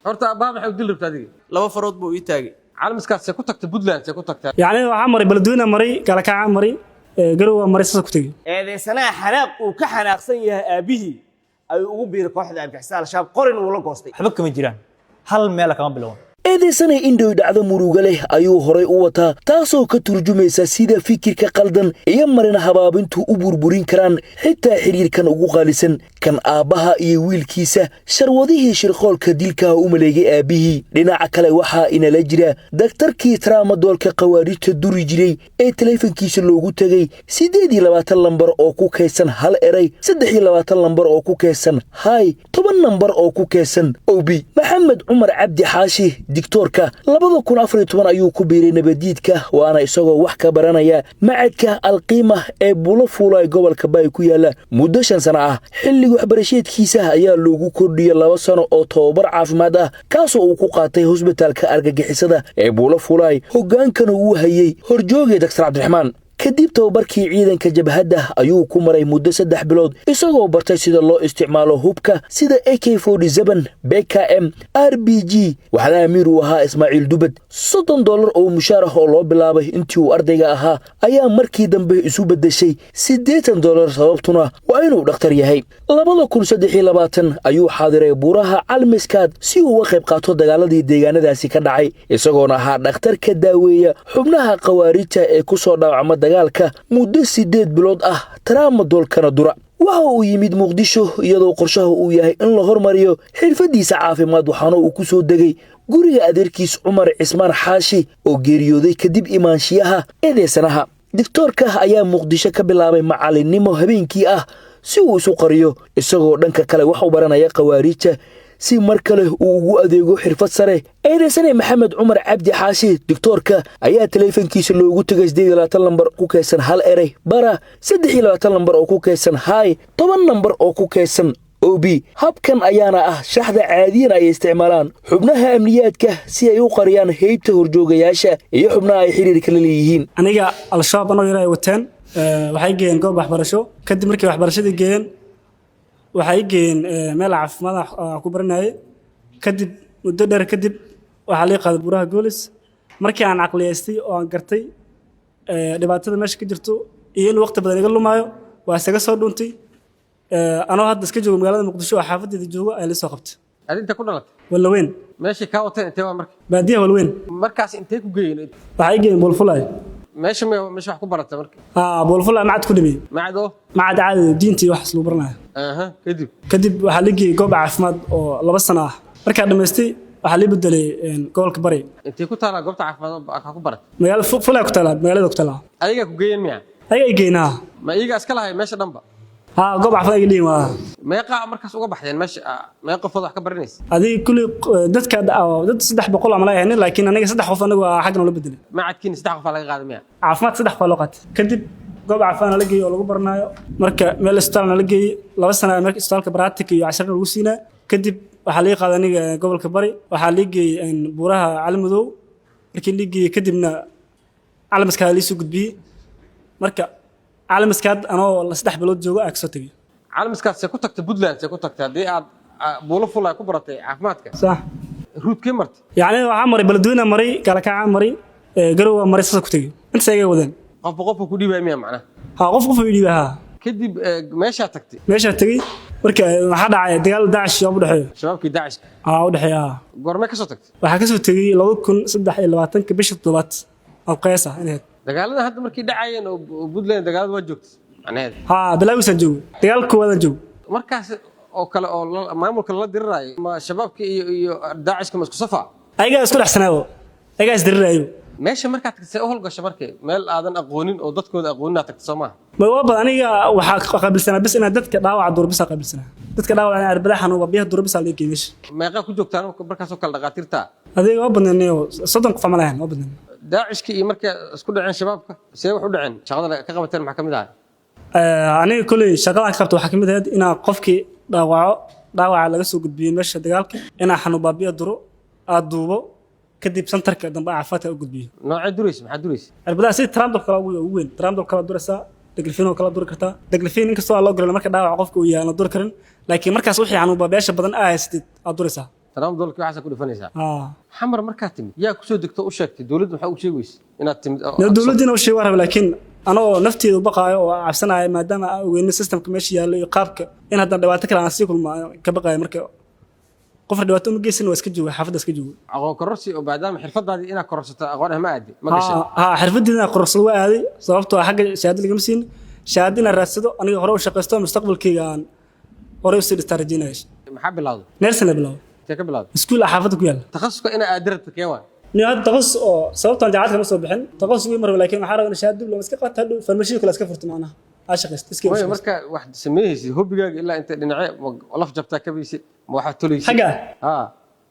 Horta aabbaha maxay u dili rabta adiga? Laba farood buu ii taagay. Calmiskaas see ku tagtay Puntland, see ku tagtay? Yacni waxaa maray Beledweyne, maray Gaalkacyo, maray Garowe, maray, saas ku tegey. Eedeysanaha xanaaq uu ka xanaaqsan yahay aabbihii ayuu ugu biiray kooxda argagixisada Al-Shabaab, qorin uu la goostay. Waxba kama jiraan, hal meela kama bilowon. Eedaysanay indhoy dhacdo muruga leh ayuu horay u wataa, taasoo ka turjumaysa sida fikirka qaldan iyo marina habaabintu u burburin karaan xitaa xidhiirkan ugu qaalisan, kan aabbaha iyo wiilkiisa, sharwadihii shirqoolka dilkaha u maleegay aabbihii. Dhinaca kale waxaa inala jira daktarkii traamadoolka khawaarijta duri jiray ee taleefankiisa loogu tegey 28 lambar oo ku kaydsan hal eray, 23 lambar oo ku kaydsan "hi", 10 nambar oo ku kaydsan "OB". Maxamed Cumar Cabdi Xaashi digtoorka 2014 ayuu ku biiray nabadiidka, waana isagoo wax ka baranaya macadka Alqiima ee Bulo Fuulay, gobolka Baay ku yaala, muddo 5 sano ah. Xilliga waxbarasheedkiisa ayaa loogu kordhiyey 2 sano oo tobabar caafimaad ah, kaasoo uu ku qaatay hosbitaalka argagixisada ee Buulo Fuulaay, hoggaankana uu hayey horjoogay Daktar Cabdiraxmaan. Kadib tababarkii ciidanka jabhadda ayuu ku maray muddo 3 bilood, isagoo bartay sida loo isticmaalo hubka sida AK, BKM, RPG, waxaana amiir uu ahaa Ismaaciil Dubad. $30 oo mushaar ah oo loo bilaabay intii uu ardayga ahaa ayaa markii dambe isu beddeshay $80, sababtuna waa inuu dhakhtar yahay. 2023 ayuu xaadiray buuraha Calmiskaad si uu uga qayb qaato dagaaladii deegaanadaasi ka dhacay, isagoona ahaa dhakhtar ka daaweeya xubnaha khawaarijta ee ku soo dhaawacma dagaalka muddo 8 bilood ah, traamadoolkana dura. Waxa uu yimid Muqdisho iyadoo qorshaha uu yahay in la hormariyo xirfaddiisa caafimaad, waxaana uu ku soo degay guriga adeerkiis Cumar Cismaan Xaashi oo geeriyooday kadib imaanshiyaha eedeysanaha. Digtoorka ayaa Muqdisho ka bilaabay macallinnimo habeenkii ah si uu isu qariyo, isagoo dhanka kale wax u baranaya khawaariijta si mar kale uu ugu adeego xirfad sare. Eedeysane Maxamed Cumar Cabdi Xaashi digtoorka ayaa taleefankiisa loogu tegay 28 lambar ku kaydsan hal erey "bara", 23 lambar oo ku kaydsan "hi", 10 nambar oo ku kaydsan OB. Habkan ayaana ah shaxda caadiyan ay isticmaalaan xubnaha amniyaadka si ay u qariyaan heybta horjoogayaasha iyo xubnaha ay xiriirka la leeyihiin. Aniga Al-Shabaab anoo yar ay wateen, waxay geeyeen goob waxbarasho. Kadib markii waxbarashadii geeyeen, waxay geeyeen meel caafimaad ah ku baranayay. Kadib muddo dheer kadib waxaa lii qaaday buuraha Goolis. Markii aan caqliyeystay oo aan gartay dhibaatada meesha ka jirto iyo in waqti badan iga lumaayo, waa isaga soo dhuuntay. Anoo hadda iska joogo magaalada Muqdisho oo xaafadeeda joogo ayaa lii soo qabtay. Adi intee ku dhalatay? Wallaweyn. Meeshay kaa wateen intee waa marka? Baadiyaha Walweyn. Markaas intee ku geeyeen? Waxay geeyeen Boolfulay. Meesha meesha wax ku baratay marka? Aa, Boolfulay macad ku dhameeyey. Macdo? Macad caadi, diinta iyo waxaas lagu baranayo. Aha, kadib? Kadib waxaa la geeyey goob caafimaad oo 2 sano ah. Markaa dhammaystay waxaa lii bedelay gobolka Bari. Intee ku taalaa goobta caafimaad oo ku baratay? Magaala Fulay ku taalaa, magaalada ku taalaa. Adigaa ku geeyeen miya? Ayaga ay geynaa. Ma iyagaa iska lahay meesha dhanba? Haa, goob caafimaad ay leeyihin waa. Meeqaa markaas uga baxdeen meesha? Meeqa qofood wax ka baranaysa? Adiga kulli dadka dad 300 ama laga haynin, laakiin aniga saddex qof anigu waa xagga noola bedelay. Macadkiina saddex qofaa laga qaaday miya? Caafimaad saddex qof loo qaatay. Kadib goob caafimaad nala geeyey oo lagu baranaayo. Marka meel isbitaal nala geeyey, 2 sana marka isbitaalka practice iyo casharna lagu siinaa. Kadib waxaa lii qaaday aniga gobolka Bari, waxaa lii geeyey buuraha Calmadow. Markii lii geeyey kadibna Calmaskaada lii soo gudbiyey. Marka Calmaskaad anoo 3 bilood joogo aa kasoo tegey. Calmiskaas see ku tagtay Puntland, see ku tagtay haddii aad Buulo Fulay ku baratay caafimaadka? Sax. Route-kee martay? Yacni waxaa maray Beledweyne, maray Gaalkacyo, maray Garowe, maray, saas ku tegey. Intaas ayaga wadeen. Qofba qofka ku dhiibaya miya macnaha? Ha, qof qof uu dhiibay, haa. Kadib meeshaa tagtay? Meeshaa tegey. Marka waxaa dhacay dagaal Daacish shabaab u dhexeeyo. Shabaabkii Daacish? Aa, u dhexeeya, haa. Goormee ka soo tagtay? Waxaa kasoo tegey 2023-ka bisha toddobaad oo qiyaas ah inayd. Dagaalada hadda markii dhacayeen oo Puntland dagaalada waa joogtay macnaheeda? Haa, bilaawisaan joogo, dagaal koowaadaan joogo. Markaas oo kale oo maamulka lala diriraayo, ma shabaabka iyo Daacishka ma isku safa? Ayagaa isku dhex sanaayo, ayagaa isdiriraayo. Meesha markaad tagtay see u howlgasho markay meel aadan aqoonin oo dadkooda aqoonin aad tagtay, soo maaha? Ma waa badan, aniga waxaa qaabilsanaa bis inaan dadka dhaawaca duro bisa qaabilsanaa, dadka dhaawaca inaan arbadaha xanuuba biyaha duro bisa laga geeyay meesha. Meeqaa ku joogtaan markaasoo kale dhaqaatiirta? Adiga waa badneen, 30 qof ama lahayn, waa badneen. Daacishka iyo markay isku dhaceen shabaabka, see wax u dhaceen? Shaqada ka qabateen maxaa ka mid ahaa? Aniga kolley shaqadan ka qabta waxaa kamid ahayd inaan qofkii dhaawaco, dhaawaca laga soo gudbiyey meesha dagaalka, inaan xanuun baabiya duro, aad duubo, kadib santarka dambe caafimaadka u gudbiyo. Noocee duraysa? Maxaa duraysa? Cirbadaha sida tramadol kale ugu weyn, tramadol kala duraysaa, Diclofenac oo kala duri kartaa. Diclofenac inkastoo aan loo garan marka dhaawaca qofka uu yahay aan la duri karin, laakiin markaas wixii xanuun baabiyaasha badan aa haysatid aad duraysaa. Tramadolkii waxaasa ku dhifanaysaa? Haa. Xamar markaa timid, yaa kusoo degto u sheegtay? Dowladdu maxaa ugu sheegaysa inaad timid Dowladdiina u sheegi waa raba, laakiin anoo nafteeda u baqaayo oo cabsanaayo, maadaama aan ogeynin systemka meesha yaallo iyo qaabka, in haddana dhibaato kale aan sii kulma ka baqaayo. Marka qofna dhibaato uma geysan, waa iska jooga, xaafadda iska jooga. Aqoon kororsi oo maadaama xirfadaadii inaad kororsato aqoon ah ma aadi, ma gashay? Haa, xirfadii inaan kororsado waa aaday, sababtoo ah xagga shahaado lagama siin. Shahaado inaan raadsado, aniga hore u shaqaysto, mustaqbalkayga aan hore usii dhistaa rajeynaya. Maxaa bilowday? Nursing bilowday. Intee ka bilowday? Iskuul ah xaafadda ku yaalla. Takhasuska inaa aadi rabto kee waay? Ni hadda takhasus oo sababtaan jaamacad kama soo bixin, takhasus weyn marba, laakiin waxaa rabaa in shahaado dib looma iska qaato, hadhow farmashiga kale iska furto, macnaha aa shaqaysto iska. Waayo, marka wax sameeyeysid, hobbigaaga ilaa inta dhinacee ma laf jabtaa kabaysid, ma waxaad tolaysid? Xagga? Haa,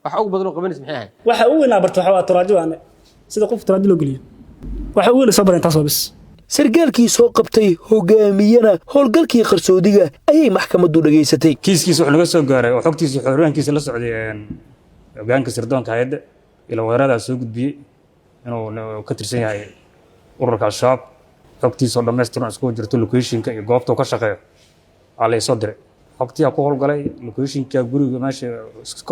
waxa ugu badan oo qabanaysid maxay ahayd? Waxa ugu weyn aan barto waxa waa turaajo waane, sida qof turaajo loo geliyo. Waxa ugu weyn soo baray intaas waa bis. Sargaalkii soo qabtay, hogaamiyana howlgalkii qarsoodiga ayay maxkamaddu dhegaysatay. Kiiskiisa wuxuu naga soo gaaray oo xogtiisa xoryaankiisa la socday hogaanka sirdoonka hay'adda ila weeraradaa soo gudbiyey inuu ka tirsan yahay ururka Al-Shabaab. Xogtiisa oo dhammaystiran, isku jirto locationka iyo goobta uu ka shaqeeyo, aa la isoo diray. Xogtiyaa ku howlgalay, locationka guriga meesha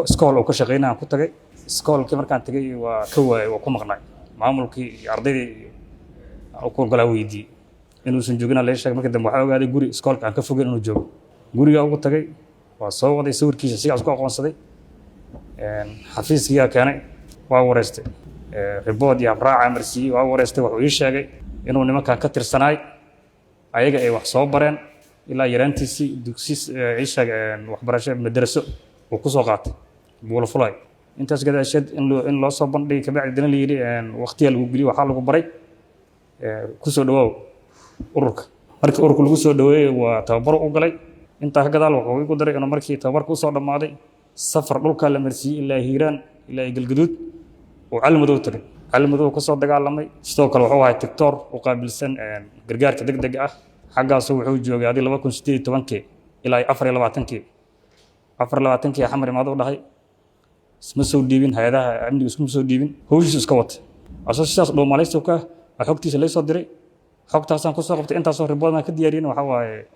iskool uu ka shaqeynaya ku tagay. Iskoolkii markaan tagay waa ka waayay, waa ku maqnay. Maamulkii iyo ardaydii iyo aan ku howlgalaa weydiiyey, inuusan joogin aa laga sheegay. Markii dambe waxaa ogaaday guri iskoolka aan ka fogeyn inuu joogo. Gurigaa ugu tagay, waa soo waday, sawirkiisa sigaas ku aqoonsaday. Xafiiskiyaa keenay, waa wareystay, report iyo habraaca marsiiyey, waa wareystay. Wuxuu ii sheegay inuu nimankan ka tirsanaay, ayaga ay wax soo bareen ilaa yaraantiisii, dugsi ii sheeg waxbarasho madaraso uu ku soo qaatay Buulafulay. Intaas gadaasheed in loo soo bandhigay, kabacdi dana la yidhi waqtiyaa lagu geliyey, waxaa lagu baray kusoo dhawaaw ururka. Markii ururka lagu soo dhaweeyey, waa tababaro u galay. Intaa ka gadaal wuxuu igu daray inuu markii tababarka usoo dhammaaday, safar dhulkaa la marsiiyey ilaa Hiiraan ilaa Galgaduud, uu Calmadow tagay, Calmadow ka soo dagaalamay. Sidoo kale wuxuu ahay tictor u qaabilsan gargaarka degdega ah. Xaggaasu wuxuu joogay adi 2018-kii ilaa 24-kii. 24-kii Xamar imaado u dhahay, isma soo dhiibin, hay-adaha amniga iskuma soo dhiibin, howshiisu iska wata. Asoo sidaas dhuumalaysta ka ah xogtiisa laysoo diray, xogtaasaan kusoo qabtay. Intaasoo reportna ka diyaariyeen, waxaa waaye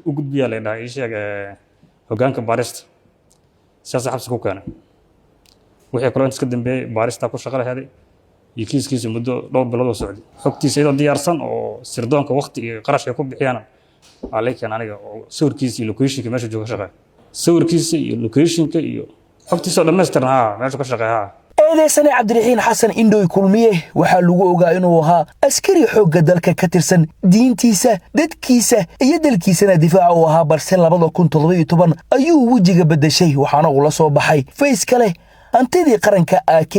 u gudbiyaa la dhahay ii sheeg hoggaanka baarista, sidaasa xabsi ku keenay. Wixii kaloo intaas ka dambeeyey baaristaa ku shaqo laheeday iyo kiiskiisa muddo dhowr bilood oo socday. Xogtiisa iyadoo diyaarsan oo sirdoonka waqti iyo qarash ay ku bixiyaan aa lay keenay aniga, oo sawirkiisa iyo locationka meesha jooga ka shaqeeya, sawirkiisa iyo locationka iyo xogtiisa oo dhammaystiran, haa, meesha ka shaqeeya, haa. Eedeysane Cabdiraxiin Xasan Indhoy Kulmiye waxaa lagu ogaa inuu ahaa askari xoogga dalka ka tirsan, diintiisa, dadkiisa iyo dalkiisana difaaca uu ahaa, balse 2017 ayuu wejiga beddeshay, waxaana uu la soo baxay face kale. Hantidii qaranka AK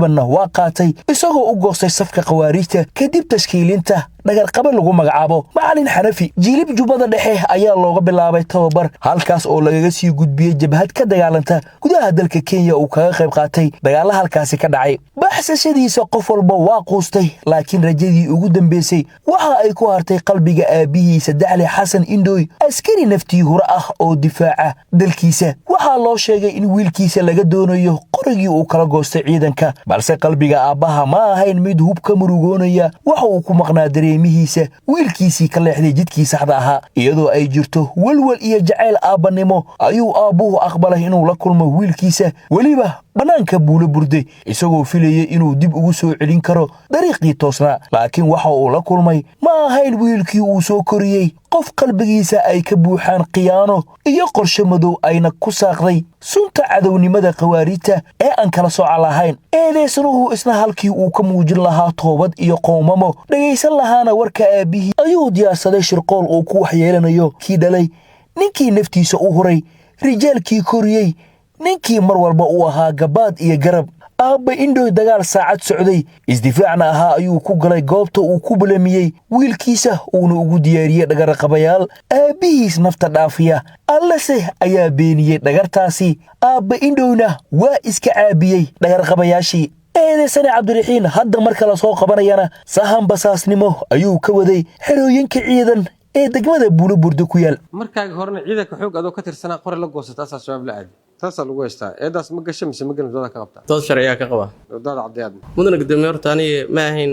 na waa qaatay, isagoo u goostay safka khawaariijta kadib tashkiilinta dhagarqabe lagu magacaabo Macalin Xanafi. Jilib, Jubbada Dhexe ayaa looga bilaabay tababar, halkaas oo lagaga sii gudbiyey jabhad ka dagaalanta gudaha dalka Kenya uu kaga qayb qaatay dagaalla halkaasi ka dhacay. Baxsashadiisa qof walba waa quustay, laakiin rajadii ugu dambeysay waxa ay ku hartay qalbiga aabbihiisa Daxle Xasan Indhooy, askari naftii hore ah oo difaaca dalkiisa. Waxaa loo sheegay in wiilkiisa laga doonayo qorigii uu kala goostay ciidanka, balse qalbiga aabbaha ma ahayn mid hub ka murugoonaya. Waxa uu ku maqnaa dareemihiisa wiilkiisii ka leexday jidkii saxda ahaa. Iyadoo ay jirto welwel iyo jacayl aabbanimo ayuu aabbuhu aqbalay inuu la kulmo wiilkiisa, weliba bannaanka Buulo Burde, isagoo filayay inuu dib ugu soo celin karo dariiqii toosnaa. Laakiin waxa uu la kulmay ma ahayn wiilkii uu soo koriyey, qof qalbigiisa ay ka buuxaan khiyaano iyo qorshe madow, ayna ku saaqday sunta cadownimada khawaariijta ee aan kala sooca lahayn. Eedeysnuhu isna halkii uu ka muujin lahaa toobad iyo qoomamo, dhegaysan lahaana warka aabbihii, ayuu diyaarsaday shirqool uu ku waxyeelanayo kii dhalay, ninkii naftiisa u huray, rijaalkii koriyey, ninkii mar walba uu ahaa gabaad iyo garab. Aabba Indhoy dagaal saacad socday, isdifaacna ahaa, ayuu ku galay goobta uu ku balamiyey wiilkiisa, uuna ugu diyaariyey dhagarqabayaal aabbihiis nafta dhaafiya. Allese ayaa beeniyey dhagartaasi, aabba Indhowna waa iska caabiyey dhagarqabayaashii. Eedeysane Cabdiraxiin hadda marka la soo qabanayana sahan basaasnimo ayuu ka waday xerooyinka ciidan ee degmada Buulo Burdo ku yaal. Markaaga horena ciidanka xoog adoo ka tirsanaa qori la goosata, asaa Shabaab la aadi, taasaa lagu haystaa. Eedaas ma gasha mise ma gelin? Dooda ka qabtaa? Dood sharciyaa ka qabaa. Doodaada caddeyaad. Mudana gudoomiye, horta aniga ma ahayn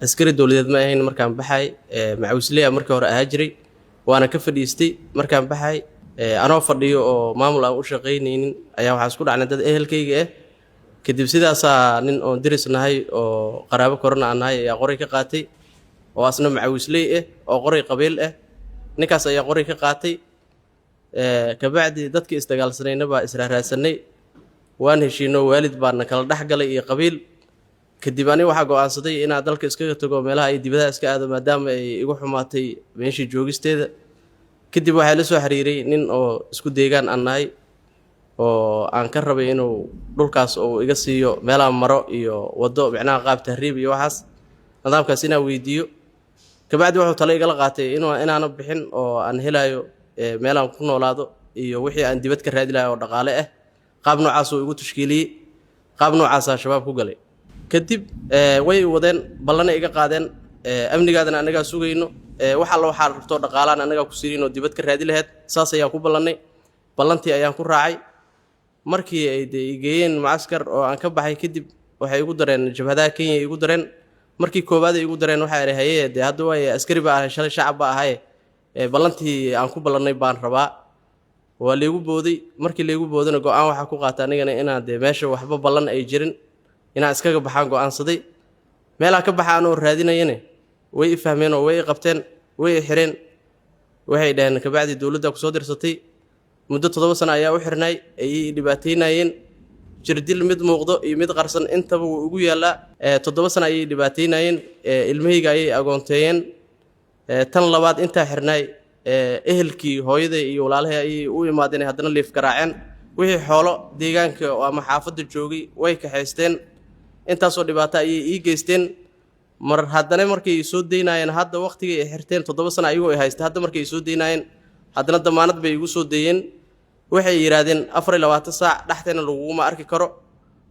askari dowladeed, ma ahayn markaan baxay. Macawisleya markii hore ahaa jiray, waana ka fadhiistay markaan baxay. Anoo fadhiyo oo maamul aan u shaqaynaynin ayaa waxaa isku dhacnay dad ehelkayga ah. Kadib sidaasaa nin oon diris nahay oo qaraabo korona aan nahay ayaa qoray ka qaatay, oo asna macawisley ah oo qoray qabiil ah. Ninkaas ayaa qoray ka qaatay. Kabacdi dadkii isdagaalsanayna baa israaraadsanay, waan heshiino, waalid baana kala dhex galay iyo qabiil. Kadib aniga waxaa go'aansaday inaan dalka iskaga tago, meelaha ay dibadaha iska aado, maadaama ay igu xumaatay meeshii joogisteeda. Kadib waxaa la soo xiriiray nin oo isku deegaan aan nahay oo aan ka rabay inuu dhulkaas uu iga siiyo meelaha maro iyo waddo, micnaha qaab tahriib iyo waxaas nidaamkaas inaan weydiiyo. Kabacdi wuxuu tale igala qaatay inuu inaana bixin oo aan helayo meelaan ku noolaado iyo wixii aan dibad ka raadi lahay oo dhaqaale ah. Qaab noocaasuu igu tashkiiliyey, qaab noocaasaa Shabaab ku galay. Kadib way i wadeen, ballana iga qaadeen, amnigaadana annagaa sugayno, wax alla waxaa rabtoo dhaqaalaan annagaa ku siinayno dibad ka raadi lahayd. Saas ayaan ku ballannay, ballantii ayaan ku raacay. Markii ay dee i geeyeen mucaskar oo aan ka baxay kadib, waxay igu dareen jabhadaha Kenya igu dareen. Markii koowaad ay igu dareen, waxaa idhi, "Haye, dee hadda waaye askari baa ahay, shalay shacab baa ahaye, ballantii aan ku ballannay baan rabaa." Waa laygu booday. Markii laygu boodana, go-aan waxaa ku qaatay anigana inaan dee meesha waxba ballan ay jirin, inaan iskaga baxaan go'aansaday. Meelaa ka baxa anoo raadinayane, way i fahmeen oo way i qabteen, way i xireen. Waxay dhaheen kabacdi dowladda kusoo dirsatay. Muddo 7 sano ayaa u xirnay, ay i dhibaataynayeen. Jirdil mid muuqdo iyo mid qarsan intaba wuu ugu yaallaa. 7 sano ayay dhibaataynayeen, ilmahayga ayay agoonteeyeen. Tan labaad, intaa xirnaay, ehelkii hooyaday iyo walaalahay ayay u imaadeen, haddana liif garaaceen. Wixii xoolo deegaanka oo ama xaafadda joogay way kaxaysteen. Intaasoo dhibaato ayay ii geysteen. Mar haddana markay soo deynaayeen, hadda waqtigay ay xirteen 7 sano ayagoo ay haystay, hadda markay soo deynaayeen, haddana damaanad bay igu soo deeyeen. Waxay yidhaahdeen 24 saac dhexteena laguguma arki karo,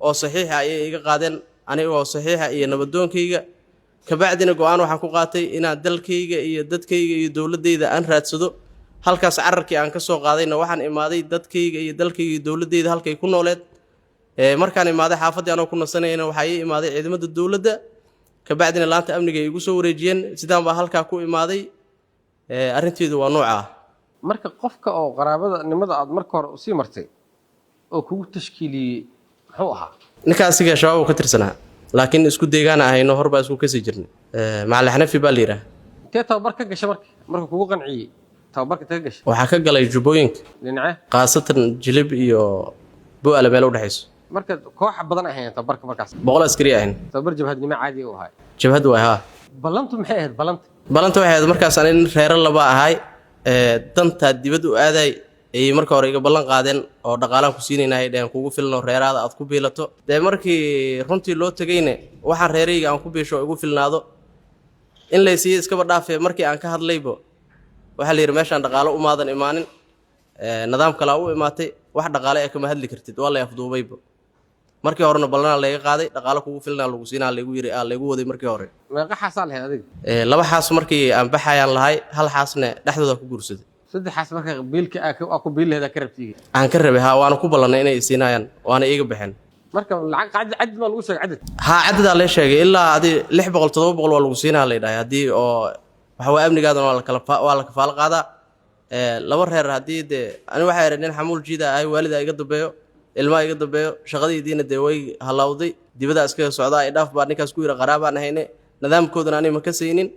oo saxiixa ayay iga qaadeen anigoo saxiixa iyo nabadoonkayga. Kabacdina go-aan waxaan ku qaatay inaan dalkayga iyo dadkayga iyo dowladdayda aan raadsado. Halkaas cararkii aan ka soo qaadayna, waxaan imaaday dadkayga iyo dalkayga iyo dowladdayda halkay ku nooleed. Markaan imaaday xaafaddii anoo ku nasanayana, waxaa ii imaaday ciidamada dowladda. Kabacdina laanta amniga ay igu soo wareejiyeen. Sidaan baa halkaa ku imaaday. Arrinteedu waa nooca ah. Marka qofka oo qaraabada nimada aad marka hore usii martay oo kugu tashkiiliyey muxuu ahaa? Ninka asiga Shabaab uu ka tirsanaa, laakiin isku deegaan ahayno, hor baa isku kasii jirnay. Macalin Xanafi baa la yidhaah. Intee tababar ka gashay marka kugu qanciyey tababarka intee ka gashay? Waxaa ka galay Jubbooyinka. Dhinacee? Khaasatan Jilib iyo Bu'ale meel u dhexayso. Marka koox badan ahayn tababarka markaas? 100 askari ahayn. Tababar jabhadnimo caadi u ahay? Jabhad waay, haa. Ballantu maxay ahayd, ballanta? Ballanta waxay ahayd markaas aan in reero laba ahay, dantaa dibad u aaday ayay marka hore iga ballan qaadeen oo dhaqaalaan ku siinayna ay dhaheen, kugu filno reeraada aad ku biilato. Dee markii runtii loo tegayne, waxaan reerayga aan ku biisho oo igu filnaado in lay siiyo iskaba dhaafee, markii aan ka hadlaybo waxaa la yidhi meeshaan dhaqaalo umaadan imaanin, nidaam kalaa u imaatay, wax dhaqaale ee kama hadli kartid. Waa lay afduubayba. Markii horena ballanaa layga qaaday, dhaqaalo kugu filnaa lagu siinaa laygu yiri, aa laygu waday markii hore. Meeqa xaasaa lahayd adiga? Laba xaas markii aan baxayaan lahay, hal xaasna dhexdooda ku guursaday. Saddex xaas marka biilka aa ku biil lahayd aa ka rabtiiga? Aan ka rabay, haa, waana ku ballannay inay isiinayaan, waana iiga baxeen. Marka lacag cadad cadad maa lagu sheegay, cadad? Haa, cadadaa lee sheegay, ilaa adi 600 700 waa lagu siinaa lay dhahay. Haddii oo waxa waa amnigaadana waa la kala waa la kafaalo qaadaa. Laba reer haddii dee ani waxaa idhi nin xamuul jiida ahay, waalidaa iga dambeeyo, ilmaha iga dambeeyo, shaqadaydiina dee way halawday, dibadaa iskaga socdaa, idhaaf baa ninkaas ku yidhi. Qaraabaan ahayne, nidaamkoodana ani ma ka saynin,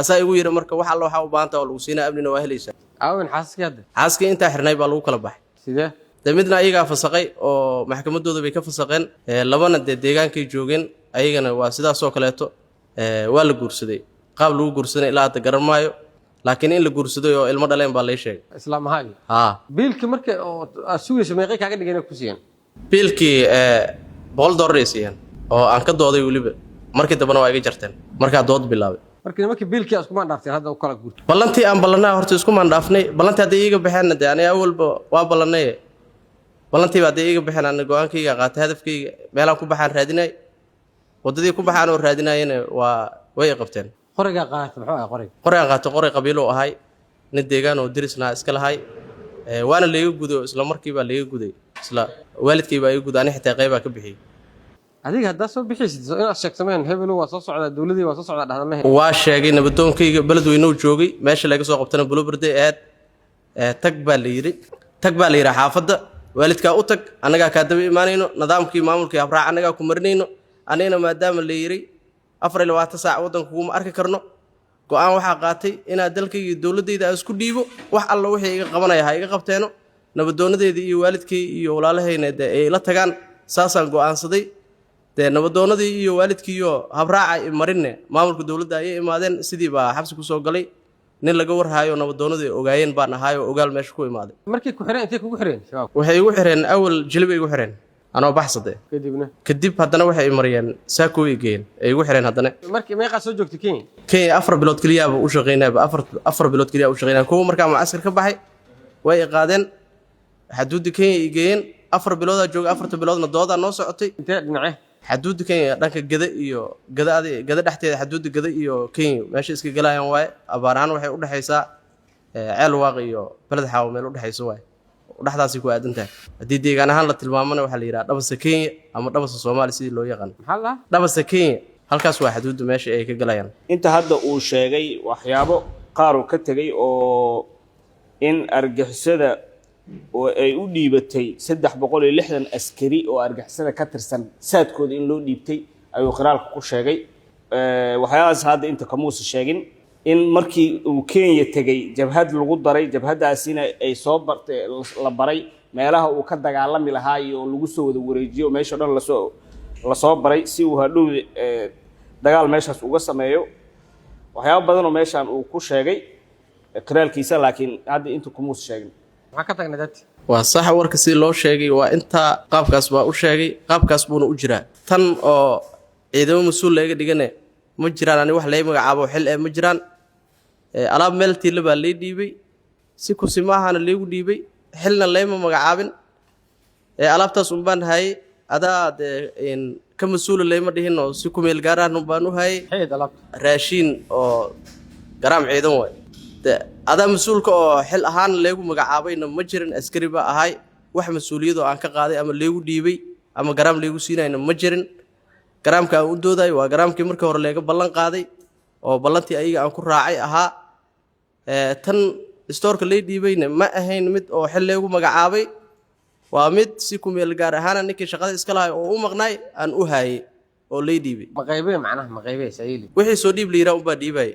asaa igu yidhi marka wax alla waxaa u baahanta waa lagu siinaa, amnina waa helaysaa. Aawen xaasaskii hadda? Xaaskii intaa xirnay baa lagu kala baxay. Sidee? Dee midna ayagaa fasaqay oo maxkamaddooda bay ka fasaqeen. Labana dee deegaankay joogeen, ayagana waa sidaasoo kaleeto. Waa la guursaday, qaab lagu guursaday ilaa hadda garan maayo, laakiin in la guursaday oo ilmo dhaleen baa lay sheegay. Islaam ahaagi? Haa. Biilkii marka oo aad sugayso meeqay kaaga dhigeen ku siiyeen? Biilkii $100 ay siiyeen oo aan ka dooday weliba. Markii dambena waa iga jarteen markaa dood bilaabay. Marka nimankii biilkii aad isku maandhaafteen hadda u kala guurtay? Ballantii aan ballanaa horta isku maandhaafnay. Ballantii hadday iiga baxeenna, dee aniga awalba waa ballanaye, ballantiiba hadday iiga baxeen, ana go-aankayga qaatay, hadafkayga meelaan ku baxaan raadinay, waddadii ku baxaan oo raadinayana waa way i qabteen. Qorigaa qaadatay muxuu ahay qoriga? Qorigaan qaatay qoray qabiiluu ahay, nin deegaan oo dirisnaa iska lahay. Waana layga guday oo isla markiibaa layga guday, isla waalidkay baa iga guday, ani xitaa qaybaa ka bixiyey. Adiga haddaa soo bixiysid, soo inaad sheegtameen hebelo waa soo socdaa, dowladii waa soo socdaa dhahda mahe? Waa sheegay. Nabadoonkayga Beledweynou joogay, meesha laga soo qabtana Buloberde aad. Tag baa la yidhi, tag baa la yidhi xaafadda waalidkaa u tag, annagaa kaa daba imaanayno, nidaamkii maamulkii habraac annagaa ku marinayno. Anigana maadaama la yidhi 24 saac waddanka kuguma arki karno, go'aan waxaa qaatay inaad dalkayga iyo dowladdayda aan isku dhiibo. Wax alla wixii iga qabanaya ha iga qabteeno, nabadoonadeyda iyo waalidkay iyo walaalahayna dee ay ila tagaan, saasaan go'aansaday. Dee nabadoonadii iyo waalidkiiyo habraaca i marinne maamulka dowladda ayay imaadeen, sidii baa xabsi kusoo galay. Nin laga warhaayo nabadoonadu ay ogaayeen baan ahaayoo ogaal meesha ku imaaday. Markii ku xireen, intay kugu xireen shabaab? Waxay igu xireen awal Jilib ay igu xireen anoo baxsade. Kadibna? Kadib haddana waxay i mariyeen Saakow ay geeyeen, ay igu xireen haddana. Markii meeqaa soo joogtay Kenya? Kenya 4 bilood keliyaaba u shaqeynaaba, 4 bilood keliya u shaqeynaya. Kuwa markaa mucaskar ka baxay way i qaadeen, xaduudda Kenya i geeyeen. 4 biloodaa jooga, afarta biloodna doodaa noo socotay. Intee dhinacee? Xaduudda Kenya dhanka Geda iyo Geda, adi Geda dhexteeda, xaduudda Geda iyo Kenya meesha iska galayaan waaye. Abaar ahaan waxay udhexaysaa Ceel Waaq iyo Beled Xaawo meel udhexayso waaye, dhexdaasay ku aadan tahay. Haddii deegaan ahaan la tilmaamana, waxaa la yidhaha Dhabasa Kenya ama Dhabasa Soomaaliya, sidii loo yaqaan. Maxaa la dhahaa? Dhabasa Kenya, halkaas waa xaduudda meesha ay ka galayaan. Inta hadda uu sheegay waxyaabo qaar uu ka tegey oo in argixisada oo ay u dhiibatay 360 askari oo argixisada ka tirsan saadkooda in loo dhiibtay ayuu qiraalka ku sheegay. Waxyaabahaas hadda inta kamuusa sheegin, in markii uu Kenya tegey jabhad lagu daray, jabhaddaasina ay soo bartay, la baray meelaha uu ka dagaalami lahaa iyo lagu soo wada wareejiyo, meesha o dhan lasoo baray si uu hadhow dagaal meeshaas uga sameeyo. Waxyaabo badanoo meeshaan uu ku sheegay qiraalkiisa, laakiin hadda inta kumuusa sheegin. Maxaa ka tagnay dadki? Waa sax, warka sidii loo sheegay waa intaa, qaabkaas baa u sheegay, qaabkaas buuna u jiraa. Tan oo ciidamo mas-uul laga dhigane ma jiraan, ani wax lay magacaabo xil ee ma jiraan. Alaab meel tiila baa lay dhiibay, si kusi maahana laygu dhiibay, xilna layma magacaabin. Alaabtaas unbaan hayay, adaa dee ka mas-uula layma dhihin oo si kumeel gaaraan unbaan u hayay. Maxay alaabta? Raashiin oo garaam ciidan waay. De adaa mas-uulka oo xil ahaan laygu magacaabayna ma jirin, askari baa ahay. Wax mas-uuliyad oo aan ka qaaday ama laygu dhiibay ama garaam laygu siinayna ma jirin. Garaamka aan u doodayo waa garaamkii markii hore layga ballan qaaday oo ballantii ayaga aan ku raacay ahaa. Tan istoorka lay dhiibayna ma ahayn mid oo xil laygu magacaabay, waa mid si kumeel gaar ahaana ninkii shaqada iska lahay oo u maqnaay aan u haayay oo lay dhiibay. Ma qaybee macnaha, ma qaybee sayili? Wixii soo dhiib la yiraa unbaa dhiibaya,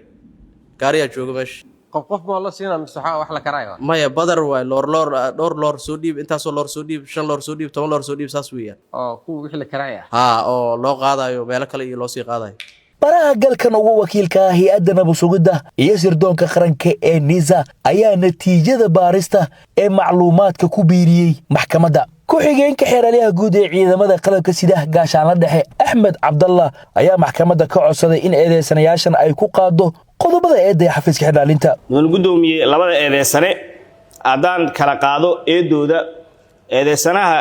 gaariyaa jooga meesha. Qof qof maa la siinaa mise waxaa wax la karaayo? Maya, badar waay, loor loor, dhowr loor soo dhiib, intaasoo loor soo dhiib, shan loor soo dhiib, 10 loor soo dhiib, saas weeyaan. Oo kuwa wixii la karaaya. Haa, oo loo qaadayo meelo kale iyo loo sii qaadayo. Baraha galkan ugu wakiilka ah hay-adda nabadsugidda iyo sirdoonka qaranka ee NISA ayaa natiijada baarista ee macluumaadka ku biiriyey maxkamadda. Ku-xigeenka xeeralyaha guud ee ciidamada qalabka sida, gaashaanla dhexe Axmed Cabdallah, ayaa maxkamadda ka codsaday in eedeysanayaashan ay ku qaado qodobada eedda ee xafiiska xeerlaalinta. Mudan guddoomiye, labada eedeysane haddaan kala qaado eedooda, eedeysanaha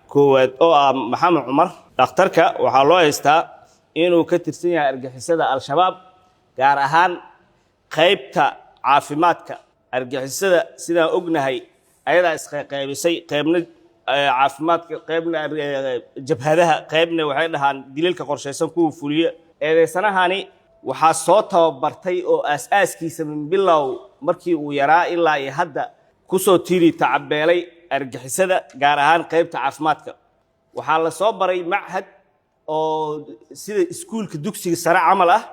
koowaad oo ah Maxamed Cumar dhakhtarka waxaa loo haystaa inuu ka tirsan yahay argixisada Al-Shabaab, gaar ahaan qaybta caafimaadka. Argixisada sidaan ognahay ayadaa isqaybisay, qaybna caafimaadka, qaybna jabhadaha, qaybna waxay dhahaan dilalka qorshaysan kuwa fuliya. Eedeysanahani waxaa soo tababartay oo aas-aaskiisa min bilow markii uu yaraa ilaa iyo hadda kusoo tiiri tacabeelay argixisada, gaar ahaan qaybta caafimaadka. Waxaa la soo baray machad oo sida iskuulka dugsiga sare camal ah,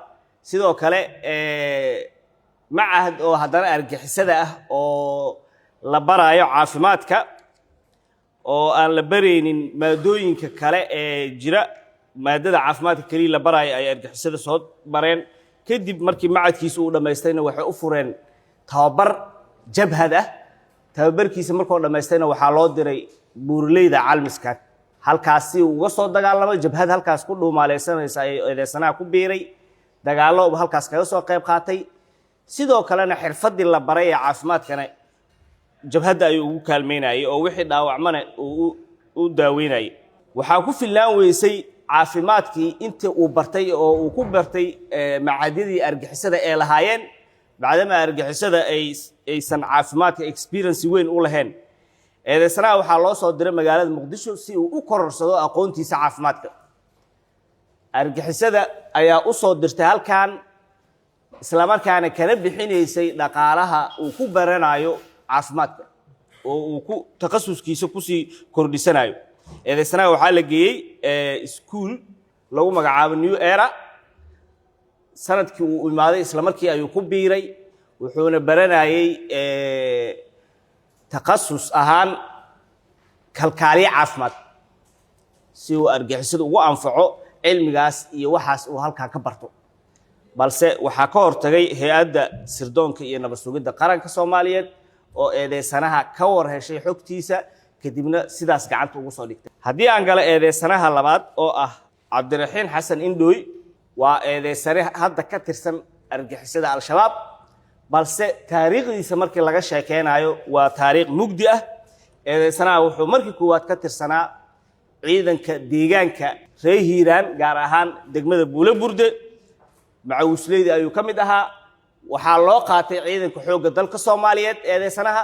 sidoo kale machad oo haddana argixisada ah oo la baraayo caafimaadka oo aan la baraynin maadooyinka kale ee jira, maadada caafimaadka keliya la baraayo ay argixisada soo bareen. Kadib markii machadkiisa uu dhammaystayna, waxay u fureen tababar jabhad ah. Tababarkiisa markuu dhammaystayna, waxaa loo diray buuraleyda Calmiskaad, halkaas si uu uga soo dagaalamay jabhad halkaas ku dhuumaaleysanaysa ay eedeysanaha ku biiray, dagaallo uu halkaas kaga soo qayb qaatay. Sidoo kalena xirfaddii la baray ee caafimaadkana jabhadda ayuu ugu kaalmeynayay oo wixii dhaawacmana uu u daaweynayay. Waxaa ku filnaan weysay caafimaadkii intii uu bartay oo uu ku bartay macadyadii argixisada ee lahaayeen, maadaama argixisada aysan caafimaadka experience weyn u lahayn. Eedeysanaha waxaa loo soo diray magaalada Muqdisho si uu u kororsado aqoontiisa caafimaadka. Argixisada ayaa u soo dirtay halkan, islamarkaana kana bixinaysay dhaqaalaha uu ku baranayo. Caafimaadka oo uu ku takhasuskiisa kusii kordhisanayo. Eedeysanaha waxaa la geeyey iskuul lagu magacaabo New Era. Sanadkii uu imaaday isla markii ayuu ku biiray, wuxuuna baranayey takhasus ahaan kalkaaliye caafimaad, si uu argixisada ugu anfaco cilmigaas iyo waxaas uu halkaa ka barto. Balse waxaa ka hortagay Hay-adda Sirdoonka iyo Nabad Sugidda Qaranka Soomaaliyeed oo eedeysanaha ka war heshay xogtiisa, kadibna sidaas gacanta ugu soo dhigtay. Haddii aan galo eedeysanaha labaad oo ah Cabdiraxiin Xasan Indhooy, waa eedeysane hadda ka tirsan argixisada Al-Shabaab, balse taariikhdiisa markii laga sheekeynayo waa taariikh mugdi ah. Eedeysanaha wuxuu markii koowaad ka tirsanaa ciidanka deegaanka reer Hiiraan, gaar ahaan degmada Buulo Burde. Macawisleydi ayuu ka mid ahaa. Waxaa loo qaatay Ciidanka Xoogga Dalka Soomaaliyeed. Eedeysanaha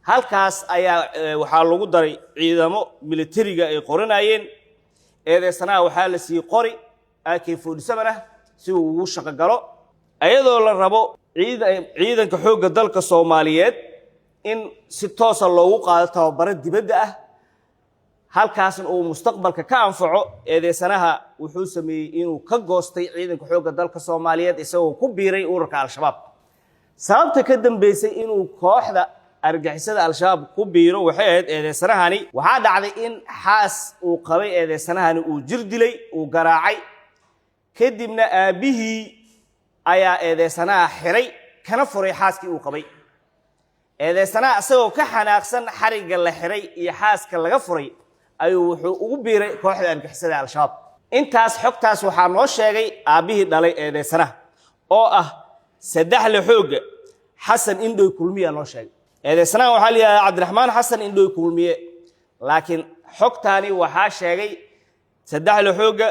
halkaas ayaa waxaa lagu daray ciidamo militariga ay qoranayeen. Eedeysanaha waxaa la siiyey qori AK-47 ah si uu ugu shaqo galo, iyadoo la rabo Ciidanka Xoogga Dalka Soomaaliyeed in si toosa loogu qaado tababaro dibadda ah, halkaasna uu mustaqbalka ka anfaco. Eedeysanaha wuxuu sameeyey inuu ka goostay Ciidanka Xoogga Dalka Soomaaliyeed, isagoo ku biiray ururka Al-Shabaab. Sababta ka dambeysay inuu kooxda argixisada Al-Shabaab ku biiro waxay ahayd, eedeysanahani waxaa dhacday in xaas uu qabay eedeysanahani uu jir dilay, uu garaacay. Kadibna aabbihii ayaa eedeysanaha xiray, kana furay xaaskii uu qabay. Eedeysanaha isagoo ka xanaaqsan xarigga la xiray iyo xaaska laga furay ayuu wuxuu ugu biiray kooxda argixisada Al-Shabaab. Intaas xogtaas waxaa noo sheegay aabbihii dhalay eedeysanaha oo ah Saddexle Xoogga Xasan Indhoy Kulmiya noo sheegay. Eedeysanaha waxaa la yidhahdaa Cabdiraxmaan Xasan Indhoy Kulmiye, laakiin xogtaani waxaa sheegay Saddexle Xoogga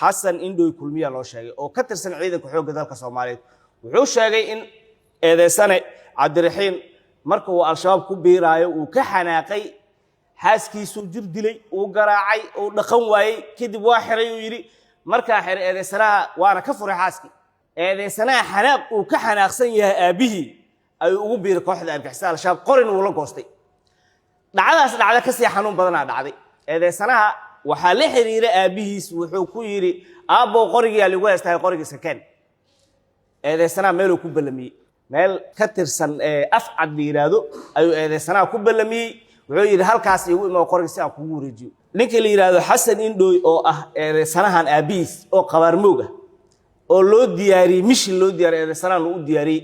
Xasan Indhoy Kulmiya loo sheegay, oo ka tirsan Ciidanka Xoogga Dalka Soomaaliyeed. Wuxuu sheegay in eedeysane Cabdiraxiin marka uu Al-Shabaab ku biiraayo uu ka xanaaqay xaaskiisuu jir dilay, uu garaacay, uu dhaqan waayey. Kadib waa xiray, uu yidhi. Markaa xiray eedeysanaha, waana ka furay xaaskii. Eedeysanaha xanaaq uu ka xanaaqsan yahay aabbihii ayuu ugu biiray kooxda argixisada Al-Shabaab, qorin uu la goostay. Dhacdaas dhacda kasii xanuun badanaa dhacday. Eedeysanaha waxaa la xiriiray aabbihiis, wuxuu ku yidhi: "Aabbow, qorigiyaa lagu haystahay, qorigiisa keen." Eedeysanaha meeluu ku ballamiyey, meel ka tirsan Afcad la yidhaahdo ayuu eedeysanaha ku ballamiyey. Wuxuu yidhi: "Halkaas iigu imo qoriga si aan kugu wareejiyo." Ninka la yidhaahdo Xasan Indhooy oo ah eedeysanahan aabbihiis oo qabaarmoog ah oo loo diyaariyey, mission loo diyaariyey, eedeysanahan u diyaariyey,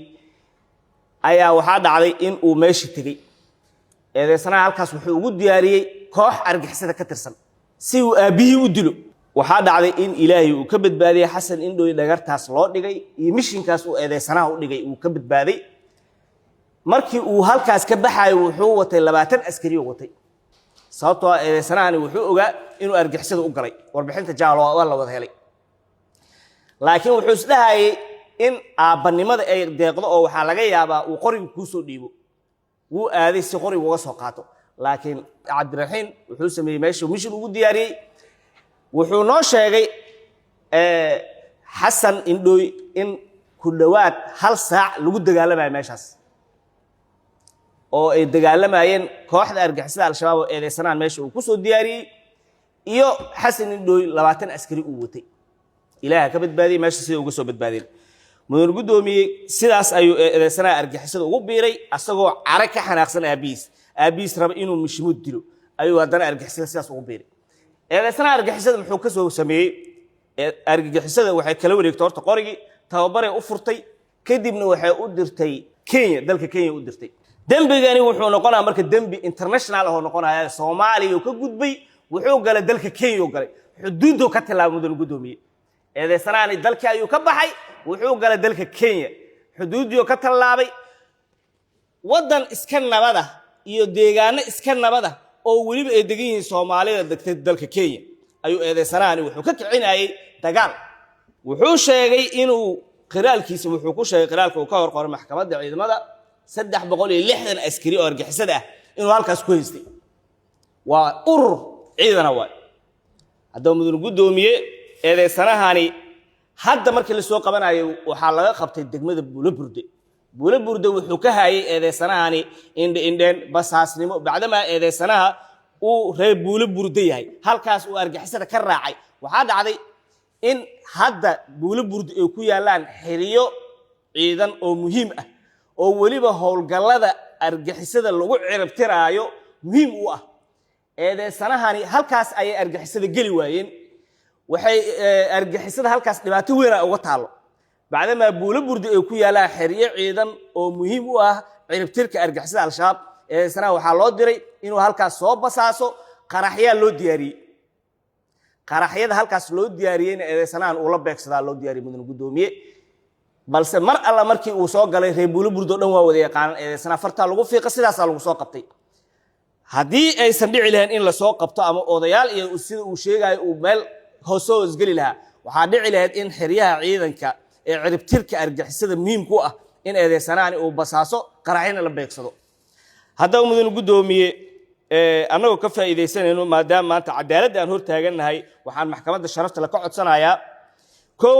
ayaa waxaa dhacday in uu meesha tegey. Eedeysanaha halkaas wuxuu ugu diyaariyey koox argixisada ka tirsan si uu aabbihii u dilo. Waxaa dhacday in Ilaahay uu ka badbaadiyey Xasan Indhooy dhagartaas loo dhigay iyo mishinkaas uu eedeysanaha u dhigay, uu ka badbaaday. Markii uu halkaas ka baxayo wuxuu watay 20 askari oo watay, sababtoo ah eedeysanahani wuxuu ogaa inuu argixisada u galay. Warbixinta jaalo waa la wada helay, laakiin wuxuu isdhahayay in aabbanimada ay deeqdo oo waxaa laga yaabaa uu qoriga kuu soo dhiibo. Wuu aaday si qoriga uga soo qaato, laakiin Cabdiraxiin wuxuu sameeyey meeshuu mission ugu diyaariyey. Wuxuu noo sheegay Xasan Indhooy in ku dhowaad hal saac lagu dagaalamayo meeshaas, oo ay dagaalamayeen kooxda argixisada Al-Shabaab oo eedeysanaan meesha uu ku soo diyaariyey iyo Xasan Indhooy 20 askari uu watay. Ilaaha ka badbaadiyey, meesha sida uga soo badbaadeen. Mudan guddoomiyey, sidaas ayuu eedeysanaha argixisada ugu biiray, asagoo care ka xanaaqsan aabbihiis, aabbihiis raba inuu mishimo dilo ayuu haddana argixisada sidaas ugu biiray. Eedeysanaha argixisada muxuu ka soo sameeyey? Argixisada waxay kala wareegtay horta qorigii, tababaray u furtay, kadibna waxay u dirtay Kenya, dalka Kenya u dirtay. Dembigani wuxuu noqonayaa marka dembi international ah oo noqonaya. Soomaaliya ka gudbay, wuxuu galay dalka Kenya, u galay xuduudduu ka tilaabay. Mudan guddoomiye, eedeysanahani dalkii ayuu ka baxay, wuxuu galay dalka Kenya, xuduuddii ka tallaabay. Waddan iska nabada iyo deegaano iska nabada oo weliba ay degan yihiin Soomaalida degtay dalka Kenya ayuu eedeysanahani wuxuu ka kicinayay dagaal. Wuxuu sheegay inuu qiraalkiisa, wuxuu ku sheegay qiraalka uu ka hor qoray maxkamadda ciidamada, 360 askari oo argixisada ah inuu halkaas ku haystay. Waa urur ciidana waay. Haddaba mudan guddoomiye, eedeysanahani hadda markii la soo qabanayo waxaa laga qabtay degmada Buuloburde. Buulo Burde wuxuu ka hayay eedeysanahani indhe-indheen basaasnimo, bacdamaa eedeysanaha uu reer Buulo Burde yahay, halkaas uu argixisada ka raacay. Waxaa dhacday in hadda Buulo Burde ay ku yaallaan xiriyo ciidan oo muhiim ah, oo weliba howlgallada argixisada lagu ciribtiraayo muhiim u ah. Eedeysanahani halkaas ayay argixisada geli waayeen. Waxay argixisada halkaas dhibaato weyn ay uga taallo, bacdamaa Buulo Burde ay ku yaallaan xeryo ciidan oo muhiim u ah ciribtirka argixisada Al-Shabaab. Eedeysanaha waxaa loo diray inuu halkaas soo basaaso. Qaraxyaa loo diyaariyey. Qaraxyada halkaas loo diyaariyeyna eedeysanahan uu la beegsadaa loo diyaariyey, mudane guddoomiye. Balse mar alla markii uu soo galay, reer Buulo Burde o dhan waa wada yaqaanaan eedeysanaha, fartaa lagu fiiqa, sidaasaa lagu soo qabtay. Haddii aysan dhici lahayn in lasoo qabto ama odayaal iyo sida uu sheegayo uu meel hoose hoosgeli lahaa, waxaa dhici lahayd in xeryaha ciidanka ee ciribtirka argixisada muhiimku ah in eedeysanahani uu basaaso, qaraxyana la beegsado. Haddaba, mudane guddoomiye, annagoo ka faa'iidaysanayno maadaama maanta cadaaladda aan hor taagannahay, waxaan maxkamadda sharafta le ka codsanayaa: kow,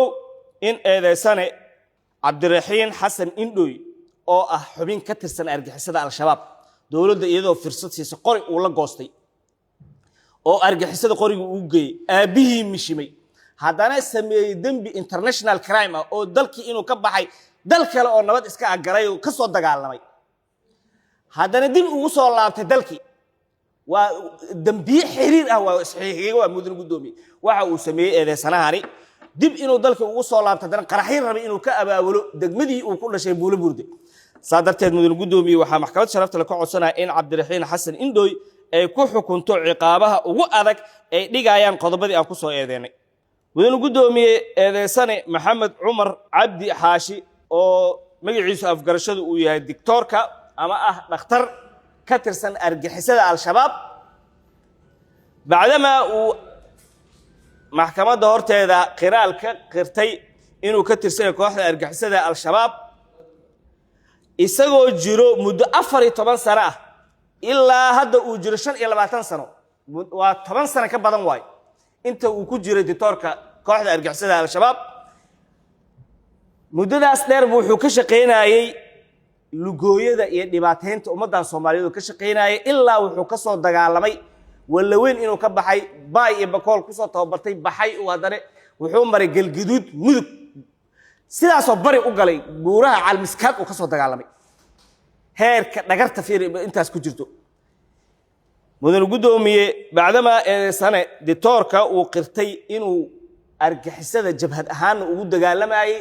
in eedeysane Cabdiraxiin Xasan Indhoy, oo ah xubin ka tirsan argixisada Al-Shabaab, dowladda iyadoo fursad siisa qori uu la goostay oo argixisada qoriga uu geeyey, aabbihii mishimay, haddana sameeyey dembi international crime ah, oo dalkii inuu ka baxay, dal kale oo nabad iska agalay oo ka soo dagaalamay, haddana dib ugu soo laabtay dalkii, waa dembiye xiriir ah, waa isxiixiga, waa mudane guddoomiye. Waxa uu sameeyey eedeysanahani, dib inuu dalka ugu soo laabto, haddana qaraxyo rabay inuu ka abaabulo degmadii uu ku dhashay, Buulo Burde. Saa darteed, mudane guddoomiye, waxaa maxkamad sharafta le ka codsanaya in Cabdiraxiin Xasan Indhoy ay ku xukunto ciqaabaha ugu adag ay dhigayaan qodobadii aan ku soo eedeynay. Mudane guddoomiye, eedeysane Maxamed Cumar Cabdi Xaashi, oo magaciisu afgarashadu uu yahay Dictoorka ama ah dhakhtar ka tirsan argixisada Al-Shabaab, bacdamaa uu maxkamadda horteeda qiraal ka qirtay inuu ka tirsan yahay kooxda argixisada Al-Shabaab, isagoo jiro muddo 14 sano ah, ilaa hadda uu jiro 25 sano, waa 10 sano ka badan waayo inta uu ku jiray dictoorka kooxda argixisada Al-Shabaab. Muddadaas dheer bu wuxuu ka shaqaynayey lugooyada iyo dhibaateynta ummaddan Soomaaliyeed oo ka shaqaynayay, ilaa wuxuu ka soo dagaalamay Wallaweyn, inuu ka baxay, Baay iyo Bakool kusoo tababartay, baxay, uu haddana wuxuu maray Galgaduud, Mudug, sidaasoo bari u galay, buuraha Calmiskaad uu ka soo dagaalamay. Heerka dhagarta fiir intaas ku jirto. Mudane guddoomiye, bacdamaa eedeysane ditoorka uu qirtay inuu argixisada jabhad ahaanna ugu dagaalamayey,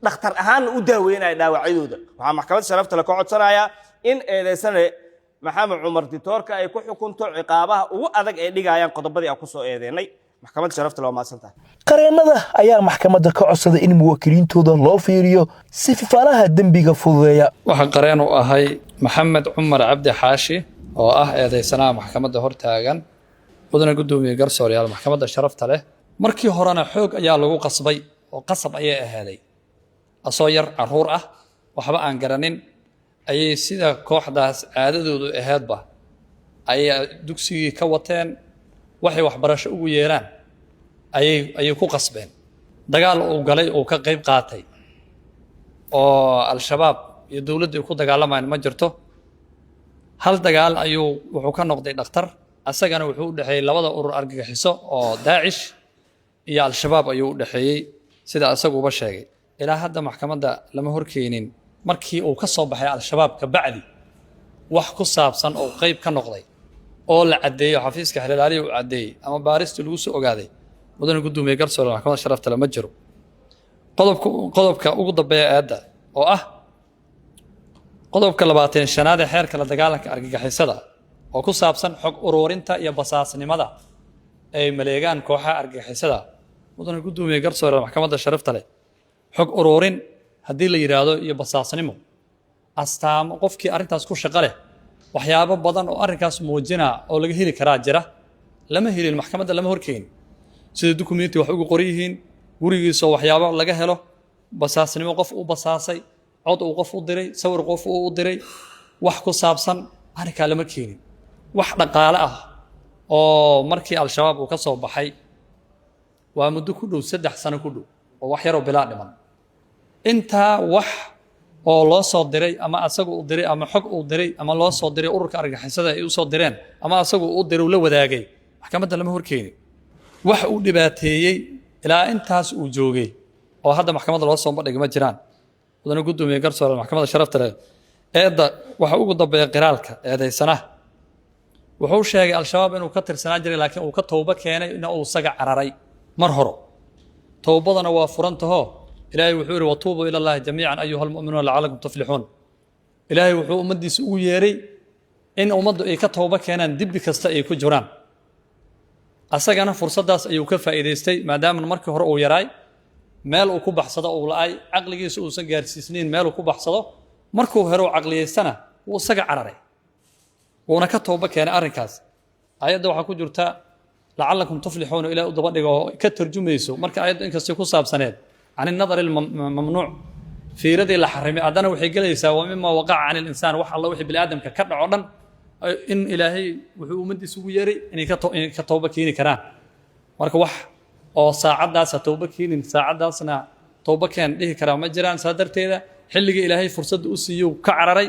dhakhtar ahaanna u daaweynaya dhaawacyadooda, waxaa maxkamadda sharafta le ka codsanayaa in eedeysane Maxamed Cumar Ditoorka ay ku xukunto ciqaabaha ugu adag ee dhigayaan qodobadii aan kusoo eedeynay. Maxkamadda sharafta le waa mahadsan tahay. Qareennada ayaa maxkamadda ka codsaday in muwaakiliintooda loo fiiriyo si fifaalaha dembiga fududeeya. Waxaan qareen u ahay Maxamed Cumar Cabdi Xaashi, oo ah eedeysanaha maxkamadda hortaagan. Mudane guddoomiye, garsooryaal, maxkamadda sharafta leh, markii horena xoog ayaa lagu qasbay oo qasab ayay ahaaday. Asoo yar, caruur ah, waxba aan garanin, ayay sida kooxdaas caadadoodu ahaydba ayay dugsigii ka wateen. Waxay waxbarasho ugu yeeraan ayay ku qasbeen. Dagaal uu galay, uu ka qayb qaatay, oo Al-Shabaab iyo dowladdu ay ku dagaalamayaan ma jirto. Hal dagaal ayuu wuxuu ka noqday dhakhtar, asagana wuxuu u dhexeeyey labada urur argagixiso oo Daacish iyo Al-Shabaab ayuu u dhexeeyey, sida isaguba sheegay. Ilaa hadda maxkamadda lama horkeenin markii uu ka soo baxay Al-Shabaab kabacdi wax ku saabsan oo qayb ka noqday oo la caddeeyo, xafiiska xeer ilaaliya uu caddeeyey ama baaristii lagu soo ogaaday. Mudane guddoomiye, garsoore, maxkamadda sharafta leh, ma jiro. Qodobka ugu dambeeya eedda, oo ah qodobka 25aad ee xeerka la dagaalanka argagixisada, oo ku saabsan xog ururinta iyo basaasnimada ay maleegaan kooxaha argagixisada. Mudane guddoomiye, garsoore, maxkamadda sharafta leh, xog ururin haddii la yidhaahdo iyo basaasnimo, astaamo qofkii arrintaas ku shaqo leh, waxyaabo badan oo arrinkaas muujina oo laga heli karaa jira. Lama helin, maxkamadda lama horkeenin sida dukumenti wax ugu qoran yihiin gurigiisoo waxyaabo laga helo, basaasnimo qof u basaasay, cod uu qof u diray, sawir qof uu u diray, wax ku saabsan arrinkaa lama keenin. Wax dhaqaale ah oo markii Al-Shabaab uu ka soo baxay, waa muddo ku dhow 3 sano ku dhow oo wax yaroo bilaa dhiman, intaa wax Oo loo soo diray ama asagu uu diray ama xog uu diray ama loo soo diray ururka argagixisada ay u soo direen ama asagu uu diray uu la wadaagay, maxkamadda lama horkeenin. Wax uu dhibaateeyey ilaa intaas uu joogay oo hadda maxkamadda loo soo bandhigay ma jiraan. Mudane guddoomiye, garsoore, maxkamadda sharafta leh, eedda waxa ugu dambeeya qiraalka eedaysanaha. Wuxuu sheegay Al-Shabaab inuu ka tirsanaan jiray, laakiin uu ka towbo keenay in uu isaga cararay mar horo. Towbadana waa furan taho. Ilaahay wuxuu yidhi: "وتوبوا إلى الله جميعا أيها المؤمنون لعلكم تفلحون." Ilaahay wuxuu ummaddiisa ugu yeeray in ummaddu ay ka towbo keenaan dembi kasta ay ku jiraan. Asagana fursaddaas ayuu ka faa'iidaystay, maadaama markii hore uu yaraay, meel uu ku baxsado uu la'ay, caqligiisa uusan gaarsiisnayn meel uu ku baxsado. Markuu hore caqliyaystana wuu isaga cararay, wuuna ka towbo keenay arrinkaas. Ayadda waxaa ku jirta "لعلكم تفلحون" ilaah u daba dhigo oo ka tarjumayso. Marka ayaddu inkastay ku saabsaneed عن النظر الممنوع, fiiradii la xarimay, haddana waxay gelaysaa ومما وقع عن الإنسان, wax alla wixii bini aadamka ka dhaco dhan, in Ilaahay wuxuu ummaddiisa ugu yeeray inay ka towbo keeni karaan. Marka wax oo saacaddaas ha towbo keenin, saacaddaasna towbo keen dhihi karaa ma jiraan. Saa darteeda xilligii Ilaahay fursadda u siiyey ka cararay,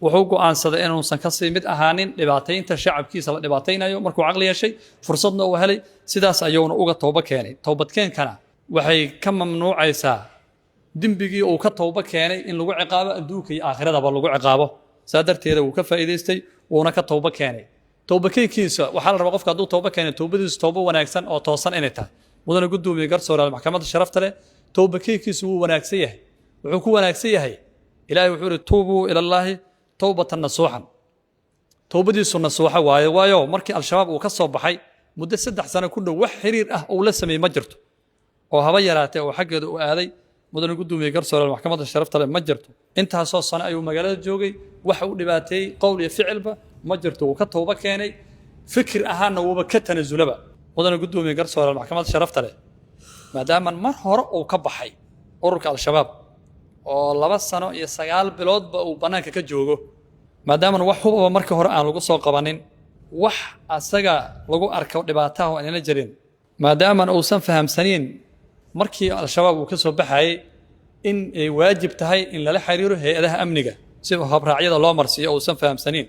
wuxuu go'aansaday inuusan kasii mid ahaanin dhibaataynta shacabkiisa la dhibaataynayo. Markuu caqli yeeshay, fursadna uu helay, sidaas ayuuna uga towbo keenay. Towbadkeenkana waxay ka mamnuucaysaa dembigii uu ka towbo keenay in lagu ciqaabo, adduunka iyo aakhiradaaba lagu ciqaabo. Saa darteeda wuu ka faa'iidaystay, wuuna ka towbo keenay. Towbakeenkiisa waxaa la rabaa, qofka hadduu towbo keenay, towbadiisu towbo wanaagsan oo toosan inay tahay. Mudane guddoomiye, garsoore, maxkamadda sharafta leh, towbakeenkiisu wuu wanaagsan yahay. Wuxuu ku wanaagsan yahay, Ilaahay wuxuu yidhi: "توبوا إلى الله توبة نصوحا." Towbadiisu nasuuxa waayo. Waayo, markii Al-Shabaab uu ka soo baxay muddo 3 sano ku dhow, wax xiriir ah uu la sameeyey ma jirto oo haba yaraatee oo xaggeeda u aaday. Mudane guddoomiye, garsoore, maxkamadda sharafta leh, ma jirto. Intaasoo sano ayuu magaalada joogay, wax uu dhibaateeyey qowl iyo ficilba ma jirto. Wuu ka towbo keenay, fikir ahaanna wuuba ka tanasulaba. Mudane guddoomiye, garsoore, maxkamadda sharafta leh, maadaama mar hore uu ka baxay ururka Al-Shabaab oo 2 sano iyo 9 biloodba uu bannaanka ka joogo, maadaama wax hubaba markii hore aan lagu soo qabanin, wax asaga lagu arko dhibaataha oo aanla jirin, maadaama uusan fahamsanayn markii Al-Shabaab uu ka soo baxayay in ay waajib tahay in lala xiriiro hay-adaha amniga si habraacyada loo marsiiyo uusan fahamsanayn,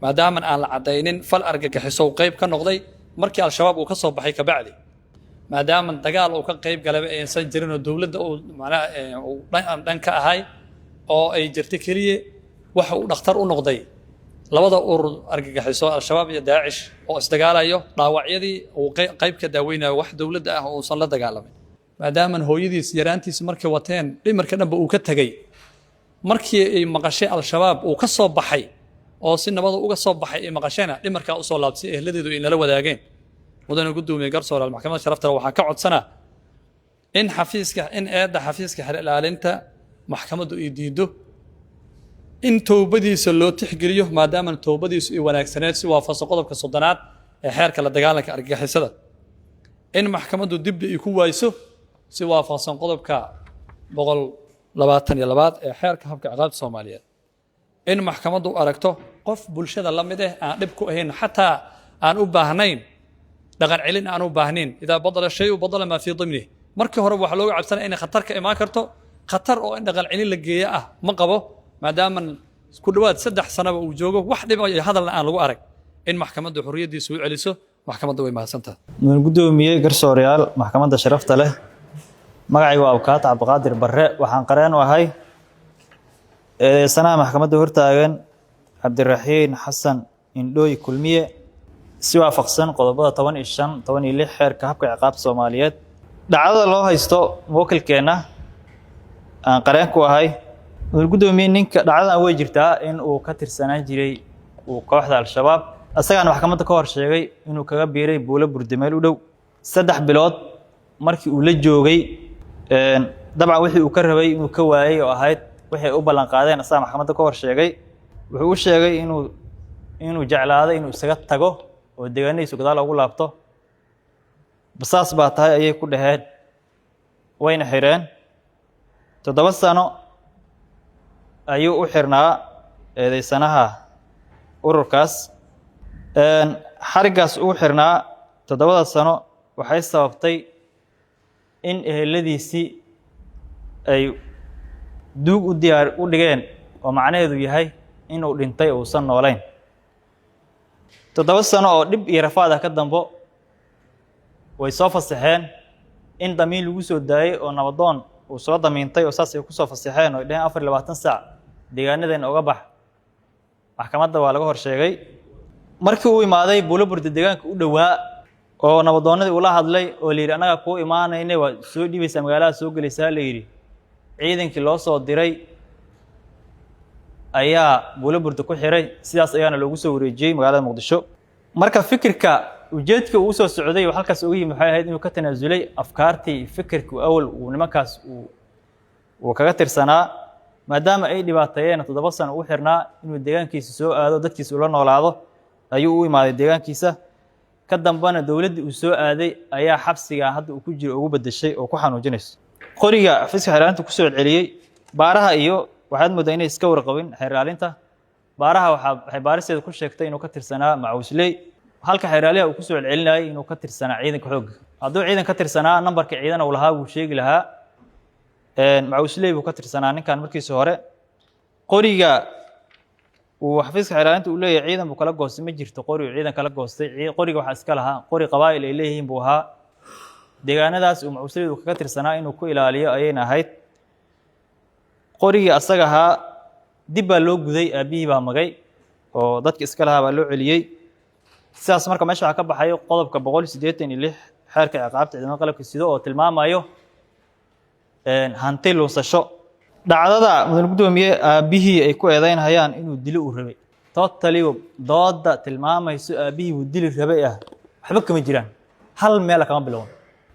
maadaama aan la caddaynin fal argagixiso uu qayb ka noqday markii Al-Shabaab uu ka soo baxay kabacdi, maadaama dagaal uu ka qayb galayba aysan jirin oo dowladda uu macnaha uu dhan ka ahay oo ay jirto, keliya waxa uu dhakhtar u noqday labada urur argagixiso, Al-Shabaab iyo Daacish, oo isdagaalayo, dhaawacyadii uu qayb ka daaweynayo, wax dowladda ah oo uusan la dagaalamin, maadaaman hooyadiis yaraantiisa markay wateen dhimarka dhanba uu ka tegey, markii ay maqashay Al-Shabaab uu ka soo baxay oo si nabada uga soo baxay ay maqashayna, dhimarkaa usoo laabtay, ehladeedu ay nala wadaageen. Mudane guddoomiye, garsoore, maxkamadda sharafta, waxaan ka codsanaa in xafiiska in eedda xafiiska xeer ilaalinta maxkamaddu ay diido, in towbadiisa loo tixgeliyo, maadaama towbadiisu ay wanaagsaneed, si waafaqsan qodobka 30aad ee xeerka la dagaalanka argagixisada, in maxkamaddu dibbi ay ku waayso, si waafaqsan qodobka 122aad ee xeerka habka ciqaabta Soomaaliyeed, in maxkamaddu aragto qof bulshada la mid ah, aan dhib ku ahayn, xataa aan u baahnayn dhaqan celin, aan u baahnayn. إذا بطل الشيء بطل ما في ضمنه. Markii hore waxaa looga cabsanaya inay khatar ka imaan karto. Khatar oo in dhaqan celin la geeyo ah ma qabo, maadaama ku dhowaad 3 sanaba uu joogo, wax dhib iyo hadalna aan lagu arag, in maxkamaddu xorriyaddiisa u celiso. Maxkamadda way mahadsantahay. Mudan guddoomiye, garsooreyaal, maxkamadda sharafta leh, magacaygu waa Abkaata Cabdiqaadir Barre. Waxaan qareen u ahay eedeysanaha maxkamadda hortaagan, Cabdiraxiin Xasan Indhooy Kulmiye, si waafaqsan qodobada 15, 16 xeerka habka ciqaabta Soomaaliyeed. Dhacdada loo haysto muwakilkeenna aan qareen ku ahay, mudan guddoomiye, ninka dhacdadan way jirtaa in uu ka tirsanaan jiray uu kooxda Al-Shabaab. Isagaana maxkamadda ka hor sheegay inuu kaga biiray Buulo Burde meel u dhow. 3 bilood markii uu la joogay, dabcan wixii uu ka rabay inuu ka waayey oo ahayd wixii ay u ballan qaadeen, isaga maxkamadda ka hor sheegay. Wuxuu u sheegay inuu jeclaaday inuu isaga tago oo deegaanadiisu gadaal ugu laabto. "Basaas baa tahay," ayay ku dhaheen, wayna xireen. 7 sano ayuu u xirnaa eedeysanaha ururkaas. Xariggaas uu xirnaa 7da sano waxay sababtay in eheladiisii ay Duug u diyaar u dhigeen oo macnaheedu yahay inuu dhintay uusan noolayn. 7 sano oo dhib iyo rafaad ah ka dambo way soo fasaxeen, in damiin lagu soo daayey oo nabadoon uu soo damiintay oo saas ay ku soo fasaxeen oo ay dhaheen 24 saac deegaanadeena uga bax. Maxkamadda waa laga hor sheegay. Markii uu imaaday Buuloburda, deegaanka u dhowaa, oo nabadoonnadii ula hadlay oo la yidhi annaga kuu imaanayna, waa soo dhiibaysaa, magaalada soo gelaysaa la yidhi, ciidankii loo soo diray ayaa Buuloburda ku xiray. Sidaas ayaana loogu soo wareejiyey magaalada Muqdisho. Marka fikirka ujeedka uu usoo socday oo halkaas uga yimid waxay ahayd inuu ka tanaasulay afkaartii, fikirkii awal uu nimankaas uu kaga tirsanaa, maadaama ay dhibaateeyeen, 7 sano u xirnaa, inuu deegaankiisa soo aado, dadkiisa ula noolaado ayuu u imaaday deegaankiisa. Ka dambana dowladdii uu soo aaday ayaa xabsiga hadda uu ku jiro ugu bedeshay oo ku xanuujinayso. Qoriga xafiiska xeeraalinta kusoo celceliyey, baaraha iyo waxaad moodaa inay iska warqabin xeeraalinta. Baaraha waxay baaristeeda ku sheegtay inuu ka tirsanaa macawisley, halka xeeraaliha uu kusoo celcelinayay inuu ka tirsanaa ciidanka xoogga. Hadduu ciidan ka tirsanaa, nambarka ciidan uu lahaa wuu sheegi lahaa. Macawisley buu ka tirsanaa ninkan markiisa hore. Qoriga uu xafiiska xeeraalinta uu leeyahay ciidan buu kala goostay, ma jirto qori uu ciidan kala goostay. Qoriga waxaa iska lahaa qori qabaa'il ay leeyihiin buu ahaa. Deegaanadaas uu macawisleydu kaga tirsanaa inuu ku ilaaliyo ayayna ahayd. Qorigii asaga ahaa dib baa loo guday, aabbihii baa magay oo dadka iska lahaa baa loo celiyey. Sidaas marka meesha waxaa ka baxayo qodobka 186 xeerka ciqaabta ciidamada qalabka sido oo tilmaamayo hanti lunsasho. Dhacdada, mudan guddoomiye, aabbihii ay ku eedeynayaan inuu dilo uu rabay, totally dooda tilmaamayso aabbihii uu dili rabay ah waxba kama jiraan, hal meela kama bilowna.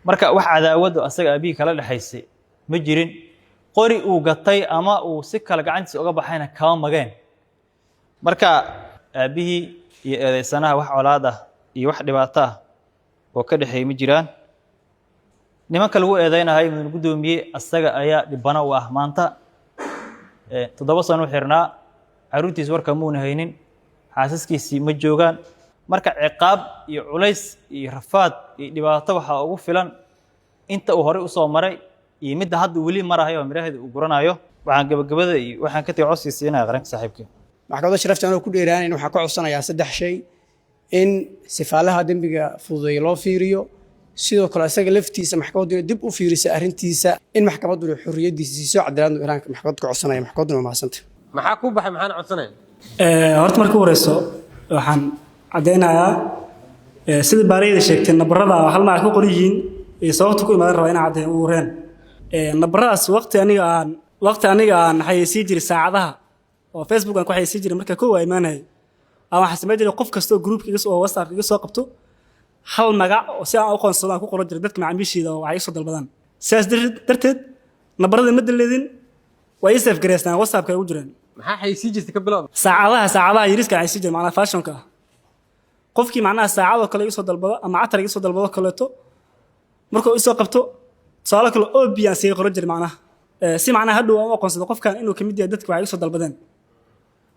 Marka wax cadaawad oo asaga aabbihii kala dhexaysay ma jirin. Qori uu gatay ama uu si kale gacantiisa uga baxayna kama mageen. Marka aabbihii iyo eedeysanaha wax colaad ah iyo wax dhibaato ah oo ka dhexeeyay ma jiraan. Nimanka lagu eedeynayo, mudan guddoomiye, asaga ayaa dhibano u ah maanta. 7 sano u xirnaa, carruurtiisa warka muuna haynin, xaasaskiisii ma joogaan. Marka ciqaab iyo culays iyo rafaad iyo dhibaato waxaa ugu filan inta uu horey usoo maray iyo midda hadda weli marahayo oo miraheeda uu guranayo. Waxaan gabagabada iyo waxaan ka tegay codsiga siinaya qaranka saaxiibkii. Maxkamadda sharafta, anoo ku dheeraanayn, waxaan ka codsanayaa saddex shay: in sifaalaha dembiga fududeeya loo fiiriyo, sidoo kale isaga laftiisa maxkamaddu inay dib u fiirisa arrintiisa, in maxkamadduna xorriyaddiisa siiso, cadaaladnu iraanka maxkamaddu ka codsanaya. Maxkamadduna waa mahadsanta. Maxaa kuu baxay? Maxaana codsanaya? Horta marka u horeyso waxaan caddeynayaa, sida baarayda sheegtay, nabarada hal magac ku qoran yihiin iyo sababta ku imaadan rabaa inaan caddeeyo ugu horeen. Nabaradaas waqti aniga aan xayeysiin jiray saacadaha oo Facebook aan ku xayeysiin jiray, marka kow waa imaanayay aan waxaan samayn jiray qof kasta oo groupka iga soo, WhatsApp iga soo qabto, hal magac oo si aan u aqoonsado aan ku qoran jiray dadka macaamiishiida oo waxay soo dalbadaan. Sidaas darteed nabarada ma daleedin, waa ii save gareysnaan, WhatsAppka ay ugu jireen. Maxaa xayeysiin jirtay? Ka bilow. Saacadaha yariiska aan xayeysiin jiray, macnaha fashionka ah. Qofkii macnaha saacadoo kale iga soo dalbado ama catar iga soo dalbado kaleeto, markuu isoo qabto, tusaale kale o b aan siiga qoran jiray, macnaha si macnaha hadhow aan u aqoonsado qofkan inuu kamid yahay dadka waxay iga soo dalbadeen.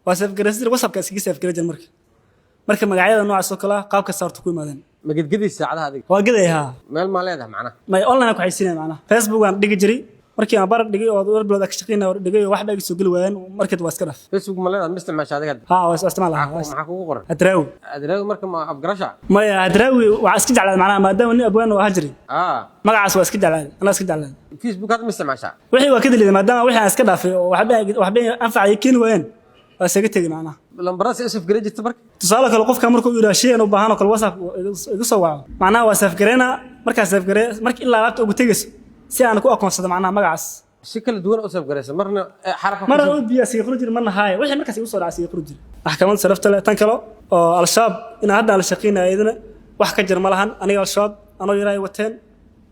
Waa save gareysan jiray, WhatsAppka iskaga save garan jiray. Marka magacyada noocaas oo kale ah qaabka saarta ku yimaadeen. Ma gedgedaysa saacadaha adiga? Waa gaday, haa. Meel maa leedahay macnaha? May, online aan ku xayeysiinaya macnaha. Facebook aan dhigi jiray. Markii aan bar dhigay oo dhowr bilood aan ka shaqeynaya oo dhigay oo waxba iga soo geli waayeen, markeed waa iska dhaaf. Facebook ma leedahay? Ma isticmaasha adiga hadda? Haa, waa isticmaal. Maxaa kugu qoran? Hadraawi. Hadraawi marka ma afgarasha? Maya, Hadraawi waxaa iska jeclaaday macnaha maadaama nin abwaan oo ahaa jiray. Magacaas waa iska jeclaaday, anaa iska jeclaaday. Facebook hadda ma isticmaashaa? Wixii waa ka daliiday, maadaama wixii aan iska dhaafay oo waxba anfacaya keeni waayeen, waa isaga tegey macnaha. Lambarada si save garan jirta marka? Tusaale kale, qofka markuu yidhaha shay aan u baahan oo kale, WhatsApp iga soo waco, macnaha waa save gareynaa. Markaa save garee, marka ilaa laabta ugu tegayso si aan ku aqoonsado macnaha magacaas. Si kala duwan u save garaysa, marna xarafka marna u biya siga qori jira, marna haaya wixii markaas igu soo dhacay siga qori jira. Maxkamadda sharafta leh, tan kale oo Al-Shabaab inaan hadda aan la shaqeynaya, iyadana wax ka jira ma lahan. Aniga Al-Shabaab anoo yaraa ay wateen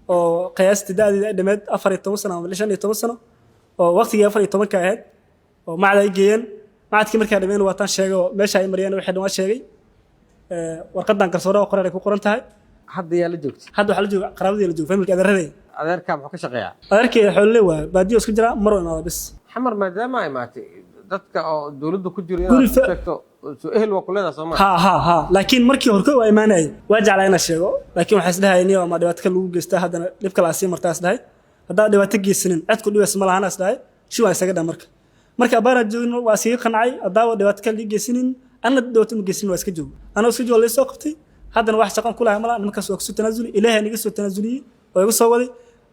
oo qiyaastii da'deeda ay dhameed 14 sano ama 15 sano, oo waqtigii 14-ka ahayd oo macda ay geeyeen. Macadkii markaa dhameen waataan sheegay oo meesha ay mariyeen wixii dhan waa sheegay. Warqadan garsoore oo qoraal ay ku qoran tahay. Hadda yaa la joogtay? Hadda waxaa la jooga qaraabadii, la jooga familka, adeeraday. Adeerkaa muxuu ka shaqeeyaa? Adeerkay xoolole waa, baadiyo isku jira, maruu imaado bis. Xamar maadaama ay imaatay dadka oo dowladda ku jiro Guri inaad sheegto, soo ehel waa ku leedahay soo ma? Ha ha ha, laakiin markii hore waa imaanayay, waa jeclaa inaan sheego, laakiin waxaa isdhahay niyo ama dhibaato kale lagu geystaa, haddana dhib kale aa sii martaa isdhahay. Haddaan dhibaato geysanin cid ku dhibaysa ma lahan isdhahay. Shi waa isaga dha marka. Marka abaaraan joogin waa iskaga qancay, adaawa dhibaato kale ii geysanin, anna dhibaato ma geysanin, waa iska joogo. Anoo iska joogo laysoo qabtay. Haddana wax shaqan ku lahay malaha nimankaas, waa kasoo tanaasuli. Ilaahay niga soo tanaasuliyey oo iga soo waday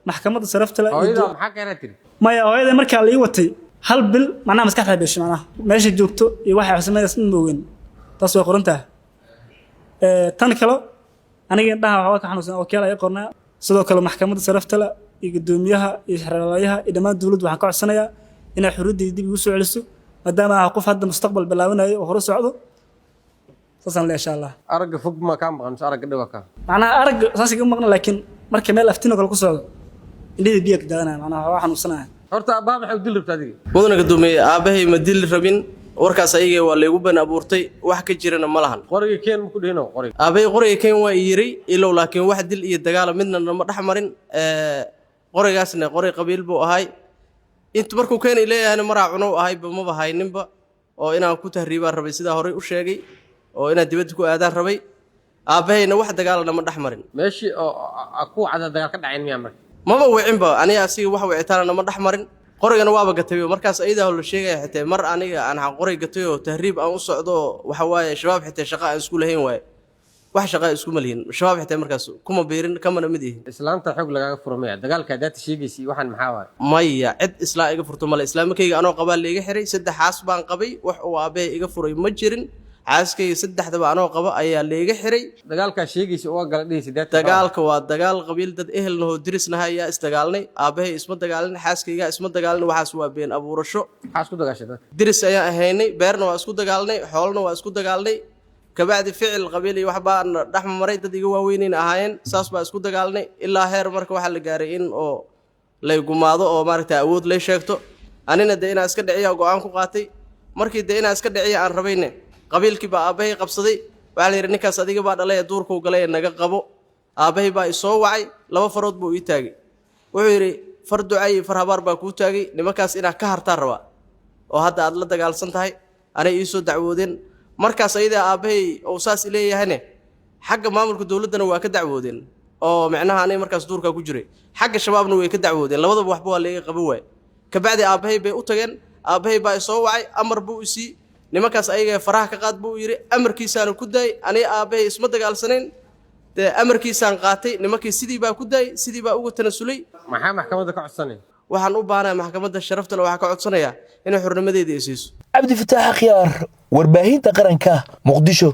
maxkamadda sharafta leh. Hooyada maxaa keenaa tiri? Maya, hooyada markaa la ii watay hal bil macnaha maskaxda beeshay, macnaha meesha joogto iyo waxay sameynaysa ma ogeyn. Taas way qoran tahay. Tan kale aniga indhaha waxaa ka xanuunsan oo keel ay qornaa. Sidoo kale maxkamadda sharafta leh iyo guddoomiyaha iyo xeralayaha iyo dhammaan dowladdu waxaan ka codsanayaa inay xurriyaddayda dib igu soo celiso, maadaama ah qof hadda mustaqbal bilaabanayo oo hore socdo. Saasaan leeyahay, insha Allah. Aragga fog ma kaa maqan mise aragga dhow kaa? Macnaha aragga saas iga maqna, laakiin marka meel aftiin oo kale ku socdo indhahii biyo ka daadanaya, macnaha waxaa xanuunsanaya. Horta aabbaha maxay u dili rabta adiga? Mudana guddoomiye, aabbahay ma dili rabin. Warkaas ayaga waa laygu been abuurtay, wax ka jirana ma lahan. Qoriga keen ma ku dhihino qoriga? Aabbahay qoriga keen waa i yiray ilow, laakiin wax dil iyo dagaala midna nama dhex marin. Qorigaasna qori qabiil buu ahay. Intu markuu keenay leeyahayna maraa cunow ahayba, maba hayninba, oo inaan ku tahriibaan rabay, sidaa horey u sheegay, oo inaan dibadda ku aadaan rabay. Aabbahayna wax dagaala nama dhex marin. Meeshii oo ku cada dagaal ka dhacayn miyaa marka? Maba wicinba aniga asiga, wax wicitaana nama dhex marin. Qorigana waaba gatay markaas ayadaa la sheegaya. Xitee mar aniga aan qoray gatay oo tahriib aan u socdo, waxa waaye shabaab xitee shaqa aan isku lahayn waaye, wax shaqa iskuma lihin shabaab xitee markaas kuma biirin, kamana mid yihin. Islaanta xoog lagaaga furo maya? Dagaalka daata sheegaysa iyo waxaan maxaa waaye? Maya, cid islaa iga furto male. Islaamakayga anoo qabaa laiga xiray. 3 xaas baan qabay, wax uu aabbahay iga furay ma jirin. Xaaskayga saddexdaba anoo qaba ayaa laiga xiray. Dagaalkaa sheegaysa oo gala dhihaysa daata? Dagaalka waa dagaal qabiil, dad ehelnahoo dirisnaha ayaa isdagaalnay. Aabbahay isma dagaalin, xaaskayga isma dagaalin, waxaas waa been abuurasho. Maxaa isku dagaashay dadka? Diris ayaan ahaynay, beerna waa isku dagaalnay, xoolna waa isku dagaalnay. Kabacdi ficil qabiil iyo waxbaa dhex maray, dad iga waaweynayna ahaayeen, saas baa isku dagaalnay. Ilaa heer marka waxaa la gaaray in oo lay gumaado oo maaragta awood lay sheegto. Anina dee inaan iska dhiciya go-aan ku qaatay. Markii dee inaan iska dhiciya aan rabayne, qabiilkii baa aabbahay qabsaday. Waxaa la yidhi, ninkaas adiga baa dhalay ee duurkuu galay ee naga qabo. Aabbahay baa isoo wacay, 2 farood buu ii taagay. Wuxuu yidhi, far ducay iyo far habaar baa kuu taagay, nimankaas inaad ka hartaan rabaa oo hadda aad la dagaalsan tahay. Anay ii soo dacwoodeen markaas ayadaa aabbahay uu saas ileeyahayne, xagga maamulka dowladdana waa ka dacwoodeen, oo micnaha aniga markaas duurkaa ku jiray, xagga shabaabna way ka dacwoodeen. Labadaba waxba waa layga qaban waaye. Kabacdi aabbahay bay u tageen. Aabbahay baa isoo wacay, amar buu isii, nimankaas ayaga faraha ka qaad buu yidhi. Amarkiisaana ku daayay. Aniga aabbahay isma dagaalsanayn, dee amarkiisaan qaatay, nimankii sidii baa ku daayay, sidii baa uga tanasulay. Maxaa maxkamadda ka codsanay? Waxaan u baahanahay maxkamadda sharafta leh, waxaa ka codsanayaa inay xurnimadeeda i siiso. Cabdifataax Akhyaar, warbaahinta qaranka, Muqdisho.